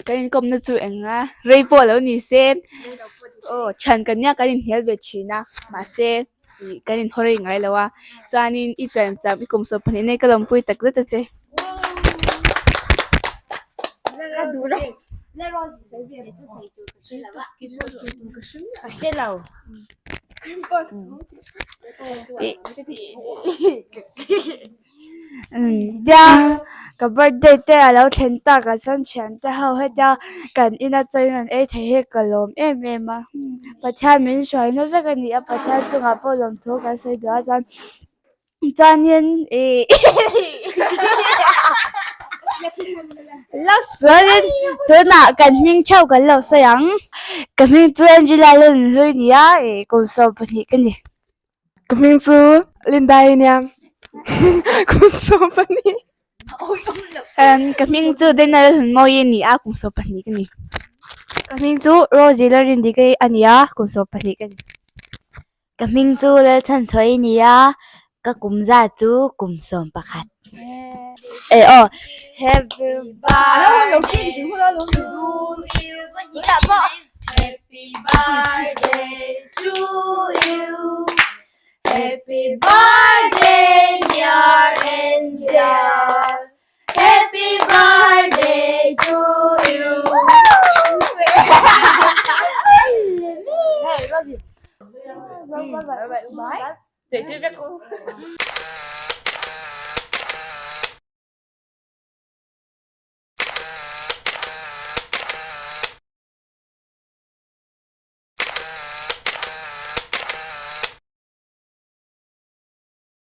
Kan inkawmna chu eng a rei pawh lo ni se aw thian kan nia kan inhnial ve thin a mahse ih kan inhaw rei ngai lo a chuanin i piancham i kum 12 nei ka lawmpui tak zet a che. Tia ka birthday te a lo thlen tak ah chuan thiante ho hetia kan ina chaw in rawn ei thei hi ka lawm em em a Pathian min hruaina vek a ni a Pathian chungah pawh lawmthu kan sawi duh a chuan chuanin ih chuanin tunah kan hming theuh kan lo sawi ang ka hming chu Angela Lalnunhlui a ni a ih kum 12 ka ni. Ka hming chu Linda-i nia kum 12. Ka hming chu Daniel Hlunmawi a ni a kum 12 ka ni. Ka hming chu Rosie Lalrindika a ni a kum 12 ka ni. Ka hming chu Lalchhanchhuahi a ni a ka kum zat chu kum 11. E aw Happy birthday to you Happy birthday to you Happy birthday dear Angel Happy birthday to you Bye.